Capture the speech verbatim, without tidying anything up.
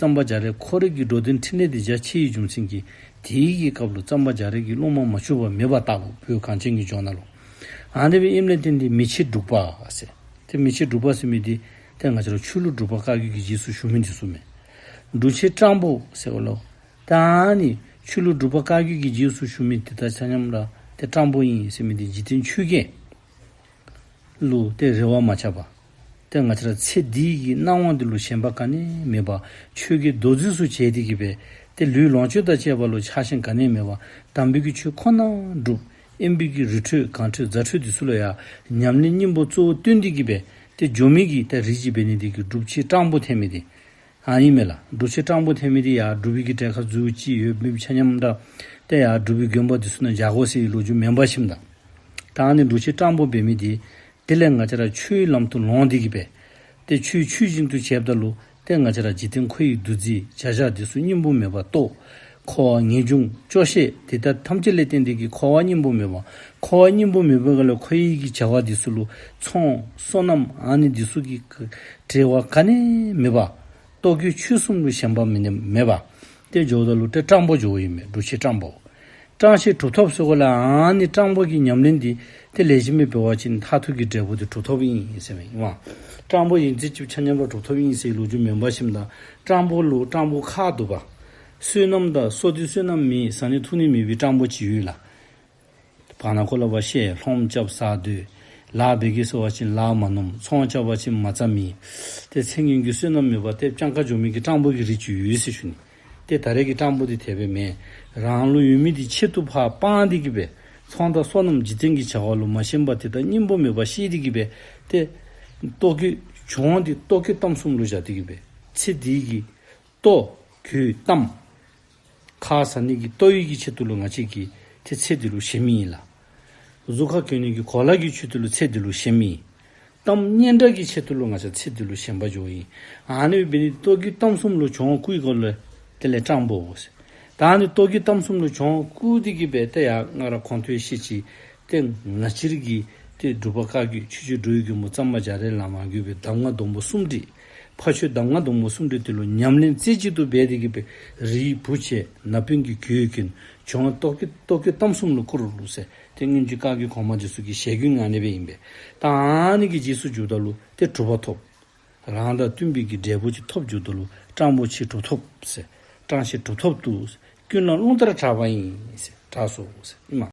གཙང་པ་རྒྱ་རས་ཁོ་རའི་གི་འགྲོ་དོན་འཕྲིན་ལས་འདི་རྒྱ་ཆེ་བའི་རྒྱུ་མཚན་གྱིས་དེའི་གི་སྐབས་ལུ་གཙང་པ་རྒྱ་རས་ཀྱི་སློབ་མ་མ་བྱུང་བ་མེད་པ་ལྟ་བུ་བོད་གངས་ཅན་གྱི་ལྗོངས་ནང་ལུ། ཨ་ནི་སྦེ་ཨིནམ་ལས་བརྟེན་ཏེ་མི་ཕྱེད་འབྲུག་པ་ཟེར། ཏེ་མི་ཕྱེད་འབྲུག་པ་ཟེར་མི་འདི་ཏེ་ང་བཅས་ར་ཆོས་ལུགས་འབྲུག་པ་བཀའ་བརྒྱུད་ཀྱི་རྗེས་སུ་ཞུགས་མི་འདི་ཚུ་མས། འབྲུག་ཕྱེད་སྤྲང་པོ་ཟེར་བ་ལུ། ད་ཨ་ནི་ཆོས་ལུགས་འབྲུག་པ་བཀའ་བརྒྱུད་ཀྱི་རྗེས་སུ་ཞུགས་མི་འདི་དང་ཆ་མཉམ་ར་ཏེ་སྤྲང་པོ་ཨིན་ཟེར་མི་འདི་འཇིག་རྟེན་ཆོས་བརྒྱད་ལུ་ཏེ་རེ་བ་མ་ཆགས་པར། ཏེ་ང་བཅས་ར་ཚེ་འདི་གི་སྣང་བ་འདི་ལུ་ཞེན་པ་ག་ནི་མེད་པར་ཆོས་ཀྱི་རྡོ་རྗེ་སུ་བྱས་ཏེ་གི་སྦེ་ཏེ་ལུས་ལོངས་སྤྱོད་དང་བཅས་པ་ལུ་ཆགས་ཞེན་ག་ནི་མེད་པར་དམ་པའི་གི་ཆོས་ཁོ་ན་སྒྲུབ། དབེན་པའི་གི་རི་ཁྲོད་གངས་ཁྲོད་རྫ་ཁྲོད་འདི་ཚུ་ལུ་ཡང་ཉམས་ལེན་སྙིང་པོ་གཙོ་བོ་བཏོན་ཏེ་གི་སྦེ་ཏེ་འགྱོ་མི་གི་ཏེ་རིགས་ཅིག་འབད་ནི་འདི་གིས་འབྲུག་ཕྱེད་སྤྲང་པོ་ཐལ་མི་འདི་ཨ་ཨིན་མས་ལགས། འབྲུག་ཕྱེད་སྤྲང་པོ་ཐལ་མི་འདི་ཡང་འབྲུག་པའི་གི་གྲལ་ཁར་འཛུལ་ཅི་ཡོད་མི་ཆ་མཉམ་ར་ཏེ་ཡང་འབྲུག་པའི་དགོན་པ་འདི་ཚུ་ནང་བཞག་དགོ་ཟེར་བའི་ལོ་རྒྱུས་མེན་པ་ཞིནམ་ད། ད་ཨ་ནི་འབྲུག་ཕྱེད་སྤྲང་པོ་འབད་མི་འདི་དེ་ལས་ང་བཅས་ར་ཆོས་ལམ་དུ་ལོངས་ཏེ་གི་སྦེ་ཏེ་ཆོས་ཆོས་བཞིན་དུ་བྱེདཔ་ད་ལུ་ཏེ་ང་བཅས་ར་འཇིག་རྟེན་འཁོར་བའི་འདུ་འཛི་བྱ་བཞག་འདི་ཚུ་སྙིང་པོ་མེད་པར་རྟོགས། འཁོར་བ་ངེས་འབྱུང་སྐྱོ་ཤས་དེ་དག་ཐམས་ཅད་ལས་བརྟེན་ཏེ་གི་འཁོར་བ་སྙིང་པོ་མེད་པ། འཁོར་བ་སྙིང་པོ་མེད་པའི་སྒང་ལས་འཁོར་བའི་གི་བྱ་བ་འདི་ཚུ་ལུ་ཚོང་སོ་ནམ་ཨ་ནི་འདི་ཚུ་གི་བྲེལ་བ་ག་ནི་མེད་པར་ལྟོ་གོས་ཆོས་གསུམ་ལུ་ཞེན་པ་མེད་ནི་མེད་པར་ཏེ་འགྱོཝ་ད་ལུ་ཏེ་སྤྲང་པོ་འགྱོཝ་ཨིན་མས། འབྲུག་ཕྱེད་སྤྲང་པོ། སྤྲང་ཕྱེད་གྲུབ་ཐོབ་ཟེར་གོ་ལགས། ཨ་ནི་སྤྲང་པོ་གི་ཉམས་ལེན་འདི་ཏེ་ལེགས་ཤོམ་སྦེ་འབད་བ་ཅིན་མཐར་ཐུག་གི་འབྲས་བུ་འདི་གྲུབ་ཐོབ་ཨིན་ཟེར་མས། ཨིན་མས། སྤྲང་པོ་ཨིན་ཚད་ཅིག་ཆ་མཉམ་ར་གྲུབ་ཐོབ་ཨིན་ཟེར་ལོ་རྒྱུས་མེན་པ་ཞིནམ་ད་སྤྲང་པོ་ལུ་སྤྲང་པོ་ཁག་འདུག་པ། བསོད་ནམས་དང་བསོད་བདེ་བསོད་ནམས་མེད་བཟའ་ནི་འཐུང་ནི་མེད་པའི་སྤྲང་པོ་ཅིག་ཡོད་ལགས། བར་ན་ཁོ་ལ་བ་ཤེས་ལྷོམ་རྐྱབ་ཟ་སྡོད། ལཱ་འབད་གེ་ཟེར་བ་ཅིན་ལཱ་མ་ནུམ། ཚོང་རྐྱབ་པ་ཅིན་མ་རྩ་མེད། ཏེ་ཚེ་སྔོན་གྱི་བསོད་ནམས་མེད་པར་ཏེ་སྤྱང་ཀ་འགྱོ་མི་གི་སྤྲང་པོ་གི་རིགས་ཅིག་ཡོད་ཟེར་ཞུ་ནི། ཏེ་ད་རེས་ཀྱི་སྤྲང་པོ་འདི་དེ་སྦེ་མེན། རང་ལུ་ཡོད་མི་འདི་ཆེད་དུ་ཕར་སྤང་སྟེ་གི་སྦེ་ཚོང་དང་སོ་ནམ་འཇིག་རྟེན་གྱི་བྱ་བ་ལུ་མ་ཞེན་པར་དེ་དག་སྙིང་པོ་མེད་པར་ཤེས་ཏེ་གི་སྦེ་ཏེ་ལྟོ་གོས་གྱོང་འདི་ལྟོ་གོས་གཏམ་གསུམ་ལུ་བཞག་སྟེ་གི་སྦེ་ཚེ་འདི་གི་ལྟོ་གོས་གཏམ་ཁ་ཟ་ནི་གི་ལྟོ་ཡི་གི་ཆེད་དུ་ལུ་ང་བཅས་ཀྱིས་ཏེ་ཚེ་འདི་ལུ་ཞེན་མི་ཨིན་ལགས། གཟུགས་ཁར་གྱོན་ནི་གི་གོ་ལ་གི་ཆེད་དུ་ལུ་ཚེ་འདི་ལུ་ཞེན་མི་ཨིན། གཏམ་སྙན་གྲགས་ཀྱི་ཆེད་དུ་ལུ་ང་བཅས་ཚེ་འདི་ལུ་ཞེན་པ་འགྱོཝ་ཨིན། ཨ་ནི་འབད་ནི་ལྟོ་གོས་གཏམ་གསུམ་ལུ་གྱོང་བཀུག་གོ་ལགས། དེ་ལས་སྤྲང་པོ་ཟེར། ད་ཨ་ནི་ལྟོ་གོས་གཏམ་གསུམ་ལུ་གྱོང་བཀུག་སྟེ་གི་སྦེ་ཏེ་ཡང་ང་ར་གོང་དུ་བཤད་ཅི། ཏེ་ང་བཅས་ར་གི་ཏེ་འབྲུག་པ་བཀའ་བརྒྱུད་ཆོས་རྗེ་འགྲོ་བའི་མགོན་པོ་གཙང་པ་རྒྱ་རས་ལས་མར་བརྒྱུད་པའི་གདམས་ངག་སྡོང་པོ་གསུམ་སྒྲིལ། ཕ་ཆོས་གདམས་ངག་སྡོང་པོ་གསུམ་སྒྲིལ་འདི་ལུ་ཉམས་ལེན་རྩེ་གཅིག་ཏུ་འབད་དེ་གི་སྦེ་རིལ་བུ་བྱས་ན་དཔོན་གྱི་གོས་གྱོན། གྱོང་ལྟོ་གོས་ལྟོ་གོས་གཏམ་གསུམ་ལུ་བཀུར་ལུགས་ཟེར་ཏེ་སྔོན་གྱི་བཀའ་བརྒྱུད་གོང་མ་འདི་ཚུ་གི་ཞལ་རྒྱུན་ཨ་ནི་སྦེ་ཨིན་པས། ད་ཨ་ནི་གི་རྗེས་སུ་འཇུགཔ་ད་ལུ་ཏེ་གྲུབ་པ་ཐོབ། རང་དང་བསྟུན་པའི་གི་འབྲས་བུ་ཅིག་ཐོབ་འགྱོཝ་ད་ལུ་སྤྲང་པོ་ཕྱེད་གྲུབ་ཐོབ་ཟེར། སྤྲང་ཕྱེད་གྲུབ་ཐོབ་ཏུ་ཀུན་ལ་རླུང་ལྟར་གྲགས་པ་ཡིན་ཟེར་གྲགས་སོ་ཟེར་ཨིན་མས།